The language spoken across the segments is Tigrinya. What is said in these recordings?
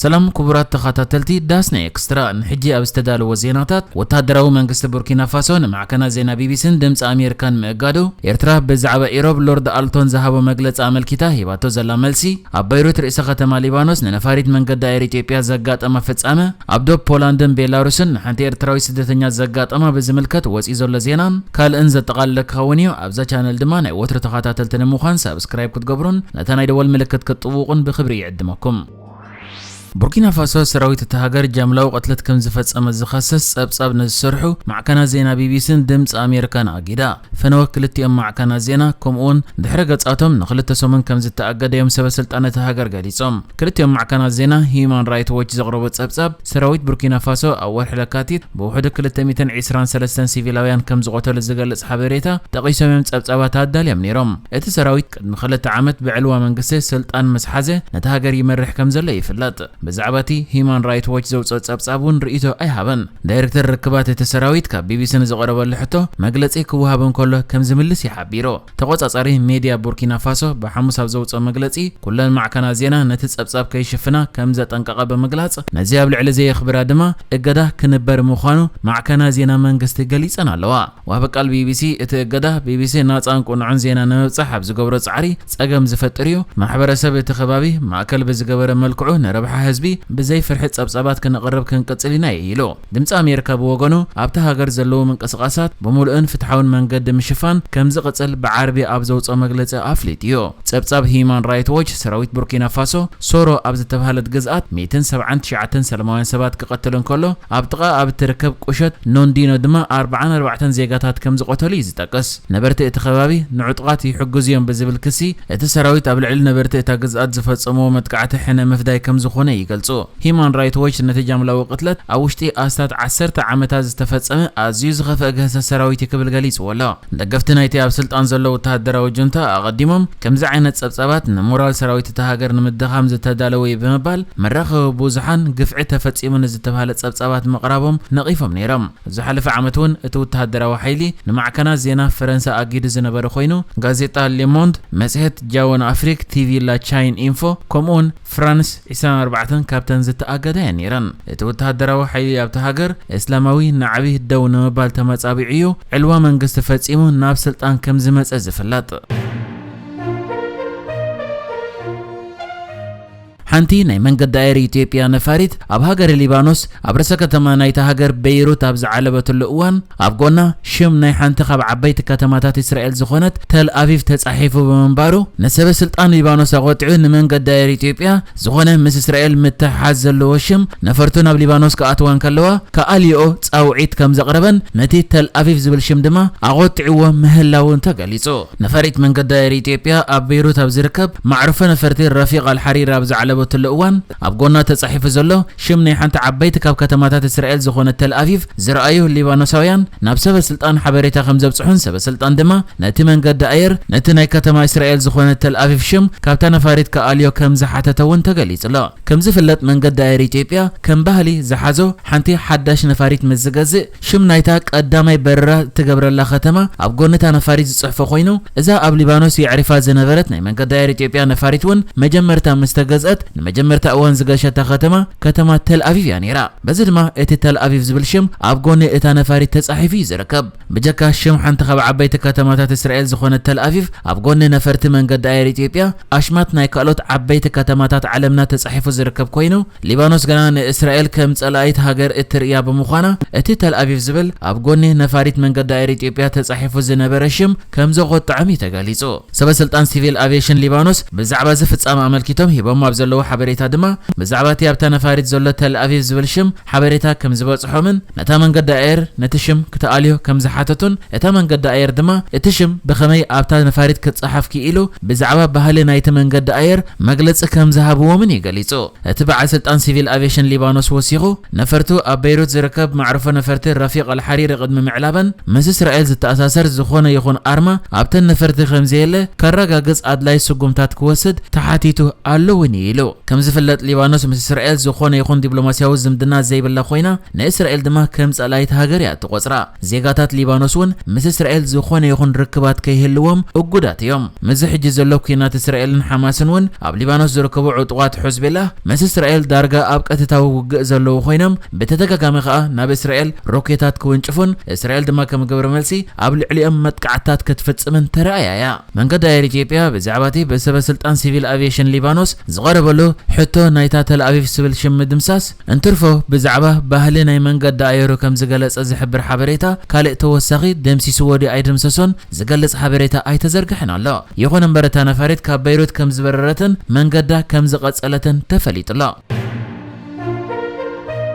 ሰላም ክቡራት ተኸታተልቲ ዳስና ኤክስትራ፣ ንሕጂ ኣብ ዝተዳለወ ዜናታት፣ ወታደራዊ መንግስቲ ቡርኪና ፋሶ ንማዕከናት ዜና ቢቢሲን ድምፂ ኣሜሪካን ምእጋዱ፣ ኤርትራ ብዛዕባ ኢሮብ ሎርድ ኣልቶን ዝሃቦ መግለፂ ኣመልኪታ ሂባቶ ዘላ መልሲ፣ ኣብ በይሩት ርእሰ ከተማ ሊባኖስ ንነፋሪት መንገዲ ኣየር ኢትዮጵያ ዘጋጠማ ፍጻመ፣ ኣብ ዶብ ፖላንድን ቤላሩስን ንሓንቲ ኤርትራዊት ስደተኛ ዘጋጠማ ብዝምልከት ወፂኡ ዘሎ ዜናን ካልእን ዘጠቓለለ ክኸውን እዩ። ኣብዛ ቻነል ድማ ናይ ወትሩ ተኸታተልቲ ንምዃን ሳብስክራይብ ክትገብሩን ነታ ናይ ደወል ምልክት ክትጥውቑን ብክብሪ ይዕድመኩም። ቡርኪና ፋሶ ሰራዊት እታ ሃገር ጃምላዊ ቅትለት ከም ዝፈጸመ ዝኸሰስ ጸብጻብ ንዝሰርሑ ማዕከናት ዜና ቢቢሲን ድምፂ ኣሜሪካን ኣጊዳ። ፈነወ ክልቲኦም ማዕከናት ዜና ከምኡውን ድሕረ ገጻቶም ንክልተ ሰሙን ከም ዝተኣገደ እዮም ሰበ ስልጣን እታ ሃገር ገሊጾም። ክልቲኦም ማዕከናት ዜና ሂዩማን ራይት ዎች ዘቕረቦ ጸብጻብ ሰራዊት ቡርኪና ፋሶ ኣብ ወርሒ ለካቲት ብውሕዱ ክልተ ሚእትን ዕስራን ሰለስተን ሲቪላውያን ከም ዝቐተሉ ዝገልጽ ሓበሬታ ጠቒሶም እዮም ጸብጻባት ኣዳልዮም ነይሮም። እቲ ሰራዊት ቅድሚ ክልተ ዓመት ብዕልዋ መንግስቲ ስልጣን ምስ ሓዘ ነቲ ሃገር ይመርሕ ከም ዘሎ ይፍለጥ። ብዛዕባ እቲ ሂዩማን ራይት ዎች ዘውፅኦ ጸብጻብ እውን ርእይቶ ኣይሃበን። ዳይሬክተር ርክባት እቲ ሰራዊት ካብ ቢቢሲ ንዝቐረበሉ ሕቶ መግለጺ ክወሃብ እንከሎ ከም ዝምልስ እዩ ሓቢሩ። ተቖጻጻሪ ሜድያ ቡርኪና ፋሶ ብሓሙስ ኣብ ዘውፅኦ መግለጺ ኩለን ማዕከናት ዜና ነቲ ጸብጻብ ከይሽፍና ከም ዘጠንቀቐ ብምግላጽ ነዚ ኣብ ልዕሊ ዘየኽብራ ድማ እገዳ ክንበር ምዃኑ ማዕከናት ዜና መንግስቲ ገሊጸን ኣለዋ። ዋቢ ቃል ቢቢሲ እቲ እገዳ ቢቢሲ ናጻን ቅኑዕን ዜና ንምብጻሕ ኣብ ዝገብሮ ጻዕሪ ጸገም ዝፈጥር እዩ። ማሕበረሰብ እቲ ከባቢ ማእከል ብዝገበረ መልክዑ ንረብሓ ህዝቢ ብዘይ ፍርሒ ጸብጻባት ክነቕርብ ክንቅጽል ኢና ኢሉ። ድምጺ ኣሜሪካ ብወገኑ ኣብቲ ሃገር ዘለዉ ምንቅስቓሳት ብምሉእን ፍትሓውን መንገዲ ምሽፋን ከም ዝቕጽል ብዓርቢ ኣብ ዘውጽኦ መግለጺ ኣፍሊጡ እዩ። ጸብጻብ ሂዩማን ራይት ዎች ሰራዊት ቡርኪና ፋሶ ሶሮ ኣብ ዝተባህለት ግዝኣት ሚእትን ሰብዓን ትሽዓተን ሰላማውያን ሰባት ክቐትል እንከሎ ኣብ ጥቓ ኣብ እትርከብ ቁሸት ኖንዲኖ ድማ ኣርብዓን ኣርባዕተን ዜጋታት ከም ዝቐተሉ እዩ ዝጠቅስ። ነበርቲ እቲ ከባቢ ንዕጡቓት ይሕግዙ እዮም ብዝብል ክሲ እቲ ሰራዊት ኣብ ልዕሊ ነበርቲ እታ ግዝኣት ዝፈጸምዎ መጥቃዕቲ ሕነ ምፍዳይ ከም ዝኾነ ይገልጹ። ሂዩማን ራይት ዎች ነቲ ጃምላዊ ቅትለት ኣብ ውሽጢ ኣስታት ዓሰርተ ዓመታት ዝተፈጸመ ኣዝዩ ዝኸፍአ ግህሰት ሰራዊት እዩ ክብል ገሊጽዎ ኣሎ። ደገፍቲ ናይቲ ኣብ ስልጣን ዘሎ ወተሃደራዊ ጁንታ ኣቐዲሞም ከምዚ ዓይነት ጸብጻባት ንሞራል ሰራዊት እታ ሃገር ንምድኻም ዝተዳለወ እዩ ብምባል መራኸቢ ብዙሓን ግፍዒ ተፈጺሙ ንዝተባህለ ጸብጻባት ምቕራቦም ነቒፎም ነይሮም። ዝሓለፈ ዓመት እውን እቲ ወተሃደራዊ ሓይሊ ንማዕከናት ዜና ፈረንሳ ኣጊዱ ዝነበረ ኮይኑ ጋዜጣ ሌሞንድ፣ መጽሔት ጃወን ኣፍሪክ፣ ቲቪ ላ ቻይን ኢንፎ ከምኡውን ፍራንስ ዕስራን ኣርባዕተን ካብተን ዝተኣገዳ እየን ነይረን። እቲ ወተሃደራዊ ሓይሊ ኣብቲ ሃገር እስላማዊ ናዕቢ ደው ንምባል ተመጻቢዑ እዩ። ዕልዋ መንግስቲ ፈጺሙ ናብ ስልጣን ከም ዝመጸ ዝፍለጥ። ሓንቲ ናይ መንገዲ ኣየር ኢትዮጵያ ነፋሪት ኣብ ሃገረ ሊባኖስ ኣብ ርእሰ ከተማ ናይታ ሃገር በይሩት ኣብ ዝዓለበትሉ እዋን ኣብ ጎና ሽም ናይ ሓንቲ ካብ ዓበይቲ ከተማታት እስራኤል ዝኾነት ተል ኣቪቭ ተጻሒፉ ብምንባሩ ንሰበ ስልጣን ሊባኖስ ኣቖጢዑ ንመንገዲ ኣየር ኢትዮጵያ ዝኾነ ምስ እስራኤል ምትሕሓዝ ዘለዎ ሽም ነፈርቱ ናብ ሊባኖስ ክኣትዋ እንከለዋ ክኣልይኦ ጻውዒት ከም ዘቕረበን ነቲ ተል ኣቪቭ ዝብል ሽም ድማ ኣቖጢዕዎ ምህላውን ተገሊጹ። ነፋሪት መንገዲ ኣየር ኢትዮጵያ ኣብ በይሩት ኣብ ዝርከብ ማዕርፎ ነፈርቲ ረፊቕ ኣልሓሪር ኣብ ዝዓለበትሉ እዋን ኣብ ጎና ተጻሒፉ ዘሎ ሽም ናይ ሓንቲ ዓበይቲ ካብ ከተማታት እስራኤል ዝኾነት ተል ኣቪቭ ዝረኣዩ ሊባኖሳውያን ናብ ሰበ ስልጣን ሓበሬታ ከም ዘብጽሑን ሰበ ስልጣን ድማ ነቲ መንገዲ ኣየር ነቲ ናይ ከተማ እስራኤል ዝኾነት ተል ኣቪቭ ሽም ካብታ ነፋሪት ክኣልዮ ከም ዝሓተተ እውን ተገሊጹ ኣሎ። ከም ዝፍለጥ መንገዲ ኣየር ኢትዮጵያ ከም ባህሊ ዝሓዞ ሓንቲ ሓዳሽ ነፋሪት ምስ ዝገዝእ ሽም ናይታ ቀዳማይ በረራ እትገብረላ ከተማ ኣብ ጎኒ እታ ነፋሪት ዝጽሕፎ ኮይኑ እዛ ኣብ ሊባኖስ የዕሪፋ ዝነበረት ናይ መንገዲ ኣየር ኢትዮጵያ ነፋሪት እውን መጀመርታ ምስ ተገዝአት ንመጀመርታ እዋን ዝገሸታ ከተማ ከተማ ተል ኣቪቭ እያ ነይራ። በዚ ድማ እቲ ተል ኣቪቭ ዝብል ሽም ኣብ ጎኒ እታ ነፋሪት ተጻሒፉ እዩ ዝርከብ። ብጀካ ሽም ሓንቲ ካብ ዓበይቲ ከተማታት እስራኤል ዝኾነት ተል ኣቪቭ ኣብ ጎኒ ነፈርቲ መንገዲ ኣየር ኢትዮጵያ ኣሽማት ናይ ካልኦት ዓበይቲ ከተማታት ዓለምና ተጻሒፉ ዝርከብ ኮይኑ ሊባኖስ ገና ንእስራኤል ከም ጸላኢት ሃገር እትርእያ ብምዃና እቲ ተል ኣቪቭ ዝብል ኣብ ጎኒ ነፋሪት መንገዲ ኣየር ኢትዮጵያ ተጻሒፉ ዝነበረ ሽም ከም ዘቖጥዖም እዩ ተገሊጹ። ሰበ ስልጣን ሲቪል ኣቪዬሽን ሊባኖስ ብዛዕባ እዚ ፍጻመ ኣመልኪቶም ሂቦም ኣብ ዘለዉ ሓበሬታ ድማ ብዛዕባ እቲ ኣብታ ነፋሪት ዘሎ ተል ኣቪቭ ዝብል ሽም ሓበሬታ ከም ዝበጽሖምን ነታ መንገዲ ኣየር ነቲ ሽም ክትኣልዮ ከም ዝሓተቱን እታ መንገዲ ኣየር ድማ እቲ ሽም ብኸመይ ኣብታ ነፋሪት ክጸሓፍ ክኢሉ ብዛዕባ ባህሊ ናይቲ መንገዲ ኣየር መግለጺ ከም ዝሃብዎምን እዩ ገሊጹ። እቲ በዓል ስልጣን ሲቪል ኣቪዬሽን ሊባኖስ ወሲኹ ነፈርቱ ኣብ በይሩት ዝርከብ ማዕርፎ ነፈርቲ ረፊቕ ኣልሓሪሪ ቅድሚ ምዕላበን ምስ እስራኤል ዝተኣሳሰር ዝኾነ ይኹን ኣርማ ኣብተን ነፈርቲ ከም ዘየለ ከረጋግጽ ኣድላይ ስጉምታት ክወስድ ተሓቲቱ ኣሎ እውን እዩ ኢሉ። ከም ዝፍለጥ፣ ሊባኖስ ምስ እስራኤል ዝኾነ ይኹን ዲፕሎማስያዊ ዝምድና ዘይብላ ኮይና፣ ንእስራኤል ድማ ከም ጸላኢት ሃገር እያ ትቖጽራ። ዜጋታት ሊባኖስ እውን ምስ እስራኤል ዝኾነ ይኹን ርክባት ከይህልዎም እጉዳት እዮም። ምስዚ ሕጂ ዘሎ ኲናት እስራኤልን ሓማስን እውን፣ ኣብ ሊባኖስ ዝርከቡ ዕጡቓት ሑዝቤላ ምስ እስራኤል ዳርጋ ኣብ ቀጥታዊ ውግእ ዘለዉ ኮይኖም፣ ብተደጋጋሚ ከኣ ናብ እስራኤል ሮኬታት ክውንጭፉን፣ እስራኤል ድማ ከም ግብረ መልሲ ኣብ ልዕሊኦም መጥቃዕታት ክትፍጽምን ተራእያ እያ። መንገዲ ኣየር ኢትዮጵያ ብዛዕባ እቲ ብሰበ ስልጣን ሲቪል ኣቪዬሽን ሊባኖስ ዝቐረበሉ ሕቶ፣ ናይታ ተል ኣቪቭ ዝብል ሽም ምድምሳስ እንትርፎ፣ ብዛዕባ ባህሊ ናይ መንገዲ ኣየሩ ከም ዝገለጸ ዝሕብር ሓበሬታ፣ ካልእ ተወሳኺ ደምሲስዎ ድዩ ኣይደምሰሶን ዝገልጽ ሓበሬታ ኣይተዘርግሐን ኣሎ። ይኹን እምበር፣ እታ ነፋሪት ካብ በይሩት ከም ዝበረረትን መንገዳ ከም ዝቐጸለትን ተፈሊጡ ኣሎ።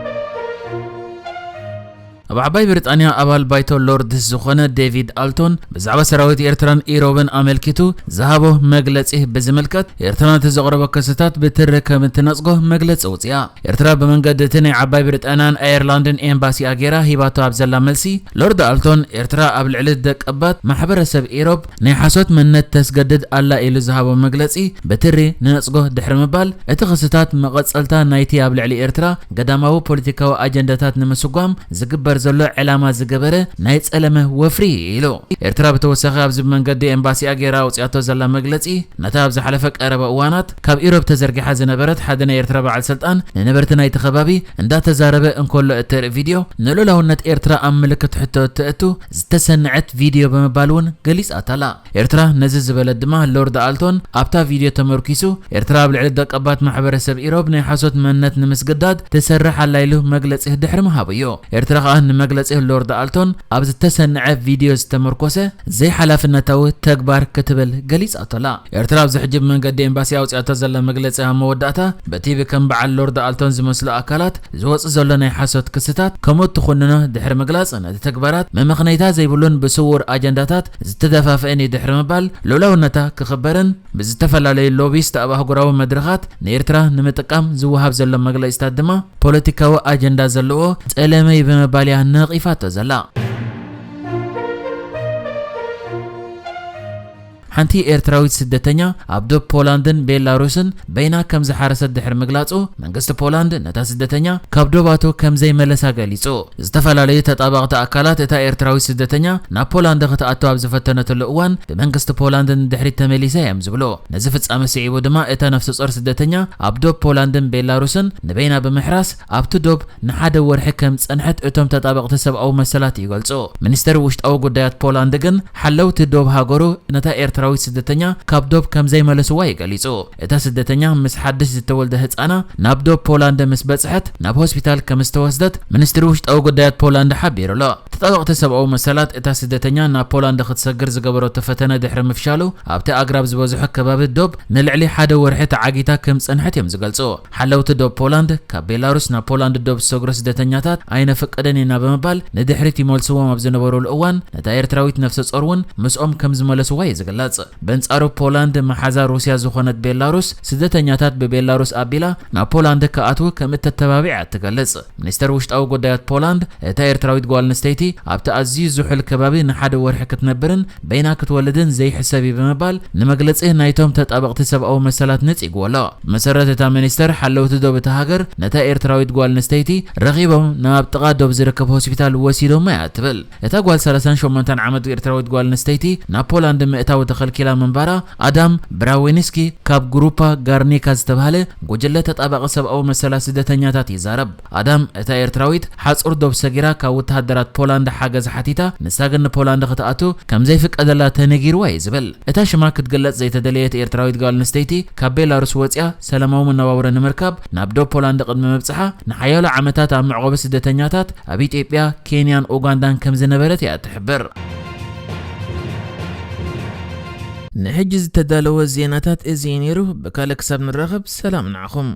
ኣብ ዓባይ ብሪጣንያ ኣባል ባይቶ ሎርድስ ዝኾነ ዴቪድ ኣልቶን ብዛዕባ ሰራዊት ኤርትራን ኢሮብን ኣመልኪቱ ዝሃቦ መግለጺ ብዝምልከት፣ ኤርትራ ነቲ ዘቕረቦ ክስታት ብትሪ ከም እትነጽጎ መግለጺ ኣውጺኣ። ኤርትራ ብመንገዲ እቲ ናይ ዓባይ ብሪጣንያን ኣየርላንድን ኤምባሲኣ ገይራ ሂባቶ ኣብ ዘላ መልሲ፣ ሎርድ ኣልቶን፣ ኤርትራ ኣብ ልዕሊ ደቀባት ማሕበረሰብ ኢሮብ ናይ ሓሶት መንነት ተስገድድ ኣላ ኢሉ ዝሃቦ መግለጺ ብትሪ ንነጽጎ ድሕሪ ምባል፣ እቲ ክስታት መቐጸልታ ናይቲ ኣብ ልዕሊ ኤርትራ ገዳማዊ ፖለቲካዊ ኣጀንዳታት ንምስጓም ዝግበር ዘሎ ዕላማ ዝገበረ ናይ ጸለመ ወፍሪ እዩ ኢሉ። ኤርትራ ብተወሳኺ ኣብዚ ብመንገዲ ኤምባሲኣ ገይራ ኣውጺኣቶ ዘላ መግለጺ፣ ነታ ኣብ ዝሓለፈ ቀረባ እዋናት ካብ ኢሮብ ተዘርጊሓ ዝነበረት ሓደ ናይ ኤርትራ በዓል ስልጣን ንነበርቲ ናይቲ ከባቢ እንዳተዛረበ እንከሎ እተርኢ ቪድዮ፣ ንልኡላውነት ኤርትራ ኣብ ምልክት ሕቶ እተእቱ ዝተሰንዐት ቪድዮ ብምባል እውን ገሊጻታ ኣላ። ኤርትራ ነዚ ዝበለት ድማ ሎርድ ኣልቶን ኣብታ ቪድዮ ተመርኪሱ፣ ኤርትራ ኣብ ልዕሊ ደቀባት ማሕበረሰብ ኢሮብ ናይ ሓሶት መንነት ንምስግዳድ ትሰርሕ ኣላ ኢሉ መግለጺ ድሕሪ ምሃቡ እዩ። ኤርትራ ከኣ ንመግለጺ ሎርድ ኣልቶን ኣብ ዝተሰንዐ ቪድዮ ዝተመርኮሰ ዘይሓላፍነታዊ ተግባር ክትብል ገሊጻቶ ኣላ። ኤርትራ ኣብዚ ሕጂ ብመንገዲ ኤምባሲ ኣውጺኣቶ ዘላ መግለጺ ኣብ መወዳእታ፣ በቲ ብከም በዓል ሎርድ ኣልቶን ዝመስሉ ኣካላት ዝወጽእ ዘሎ ናይ ሓሶት ክስታት ከምኡ እትኹንኖ ድሕሪ ምግላጽ፣ ነቲ ተግባራት መመኽነይታ ዘይብሉን ብስዉር ኣጀንዳታት ዝተደፋፍአን እዩ ድሕሪ ምባል፣ ልኡላውነታ ክኽበርን ብዝተፈላለዩ ሎቢስት ኣብ ኣህጉራዊ መድረኻት ንኤርትራ ንምጥቃም ዝወሃብ ዘሎ መግለጺታት ድማ ፖለቲካዊ ኣጀንዳ ዘለዎ ጸለመ እዩ ብምባል እያ ነቒፋቶ ዘላ። ሓንቲ ኤርትራዊት ስደተኛ ኣብ ዶብ ፖላንድን ቤላሩስን በይና ከም ዝሓረሰት ድሕሪ ምግላጹ፣ መንግስቲ ፖላንድ ነታ ስደተኛ ካብ ዶባቱ ከም ዘይመለሳ ገሊጹ። ዝተፈላለዩ ተጣባቕቲ ኣካላት እታ ኤርትራዊት ስደተኛ ናብ ፖላንድ ክትኣቱ ኣብ ዝፈተነትሉ እዋን፣ ብመንግስቲ ፖላንድ ንድሕሪት ተመሊሳ እዮም ዝብሉ። ነዚ ፍጻመ ስዒቡ ድማ እታ ነፍሰ ጾር ስደተኛ ኣብ ዶብ ፖላንድን ቤላሩስን ንበይና ብምሕራስ ኣብቲ ዶብ ንሓደ ወርሒ ከም ጸንሐት እቶም ተጣበቕቲ ሰብኣዊ መሰላት ይገልጹ። ሚኒስተር ውሽጣዊ ጉዳያት ፖላንድ ግን ሓለውቲ ዶብ ሃገሩ ነታ ኤርትራዊት ስደተኛ ካብ ዶብ ከም ዘይመለስዋ እዩ ገሊጹ። እታ ስደተኛ ምስ ሓድሽ ዝተወልደ ህጻና ናብ ዶብ ፖላንድ ምስ በጽሐት ናብ ሆስፒታል ከም ዝተወስደት ሚኒስትሪ ውሽጣዊ ጉዳያት ፖላንድ ሓቢሩ ኣሎ። ተጣበቕቲ ሰብኣዊ መሰላት እታ ስደተኛ ናብ ፖላንድ ክትሰግር ዝገበረቶ ፈተነ ድሕሪ ምፍሻሉ ኣብቲ ኣግራብ ዝበዝሖ ከባቢ ዶብ ንልዕሊ ሓደ ወርሒ ተዓጊታ ከም ጸንሐት እዮም ዝገልጹ። ሓለውቲ ዶብ ፖላንድ ካብ ቤላሩስ ናብ ፖላንድ ዶብ ዝሰግሩ ስደተኛታት ኣይነፍቅድን ኢና ብምባል ንድሕሪት ይመልስዎም ኣብ ዝነበሩሉ እዋን ነታ ኤርትራዊት ነፍሰ ጾር እውን ምስኦም ከም ዝመለስዋ እዩ ዝግለጽ። በንጻሩ ፖላንድ መሓዛ ሩስያ ዝኾነት ቤላሩስ ስደተኛታት ብቤላሩስ ኣቢላ ናብ ፖላንድ ክኣትዉ ከም እተተባብዕ እያ ትገልጽ። ሚኒስተር ውሽጣዊ ጉዳያት ፖላንድ እታ ኤርትራዊት ጓል ኣንስተይቲ ኣብቲ ኣዝዩ ዝሑል ከባቢ ንሓደ ወርሒ ክትነብርን በይና ክትወልድን ዘይሕሰብ እዩ ብምባል ንመግለጺ ናይቶም ተጣበቕቲ ሰብኣዊ መሰላት ነጺግዎ ኣሎ። ብመሰረት እታ ሚኒስተር ሓለውቲ ዶብ እታ ሃገር ነታ ኤርትራዊት ጓል ኣንስተይቲ ረኺቦም ናብ ጥቓ ዶብ ዝርከብ ሆስፒታል ወሲዶማ እያ ትብል። እታ ጓል ሰላሳን ሸሞንተን ዓመት ኤርትራዊት ጓል ኣንስተይቲ ናብ ፖላንድ ምእታው ተኸልኪላ ምንባራ ኣዳም ብራዊንስኪ ካብ ግሩፓ ጋርኒካ ዝተባህለ ጉጅለ ተጣባቒ ሰብኣዊ መሰላት ስደተኛታት ይዛረብ። ኣዳም፣ እታ ኤርትራዊት ሓጹር ዶብ ሰጊራ ካብ ወተሃደራት ፖላንድ ሓገዝ ሓቲታ፣ ንሳ ግን ንፖላንድ ክትኣቱ ከም ዘይፍቀደላ ተነጊርዋ እዩ ዝብል። እታ ሽማ ክትግለጽ ዘይተደለየት ኤርትራዊት ጓል ኣንስተይቲ ካብ ቤላሩስ ወጺኣ ሰላማዊ መነባብሮ ንምርካብ ናብ ዶብ ፖላንድ ቅድሚ ምብጽሓ ንሓያሎ ዓመታት ኣብ መዕቆቢ ስደተኛታት ኣብ ኢትዮጵያ፣ ኬንያን ኡጋንዳን ከም ዝነበረት እያ ትሕብር። ንሕጂ ዝተዳለወ ዜናታት እዚ እዩ ነይሩ። ብካልእ ክሳብ ንራኸብ ሰላም ንዓኹም።